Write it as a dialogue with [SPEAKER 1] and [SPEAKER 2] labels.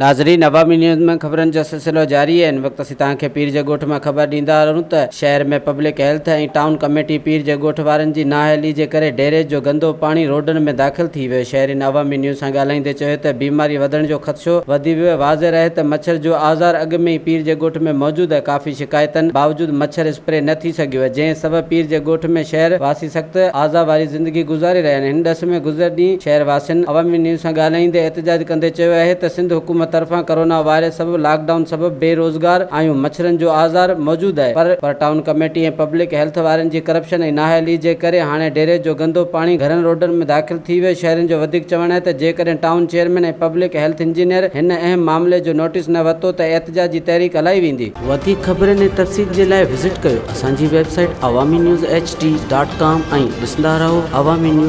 [SPEAKER 1] ناظرين عوامي نيوز ۾ خبرن جو سلسلو جاري آهي. هن وقت اسين توهان کي پير جي ڳوٺ مان خبر ڏيندا رهون ته شهر ۾ پبلڪ هيلٿ ۽ ٽائون ڪميٽي پير جي ڳوٺ وارن جي نااهلي جي ڪري ڊيريج جو گندو پاڻي روڊن ۾ داخل ٿي ويو. شهرين عوامي نيوز سان ڳالهائيندي چيو ته بيماري وڌڻ جو خدشو وڌي ويو آهي. واضح رهي ته مڇر جو آزار اڳ ۾ ئي پير جي ڳوٺ ۾ موجود آهي ڪافي شڪايتن باوجود مڇر اسپري نه ٿي سگهيو آهي جنهن سبب پير جي ڳوٺ ۾ شهر واسي سخت آزار واري زندگي گذاري رهيا آهن. هن ڏس ۾ گذريل ڏينهن شهر واسين عوامي نيوز سان ڳالهائيندي احتجاج ڪندي چيو آهي ته سنڌ حڪومت طرفان ڪرونا وائرس سبب لاڪ ڊائون سبب بي روزگار آهيون مڇرن جو آزار موجود آهي پر پر ٽائون ڪميٽي ۽ پبلڪ هيلٿ وارن جي ڪرپشن ۽ نااهلي جي ڪري هاڻي ڊيريج جو گندو پاڻي گهرن روڊن ۾ داخل ٿي ويو شهرين جو وڌيڪ چوڻ آهي ته جيڪڏهن town chairman ۽ public health engineer هن اهم معاملي جو نوٽيس نه ورتو ته احتجاجي تحريڪ هلائي ويندي. وڌيڪ خبرن ۽ تفصيل جي لاء وزٽ ڪيو اسان جي website Awami news H D dot com ۽ ڏسندا رهو عوامي نيوز.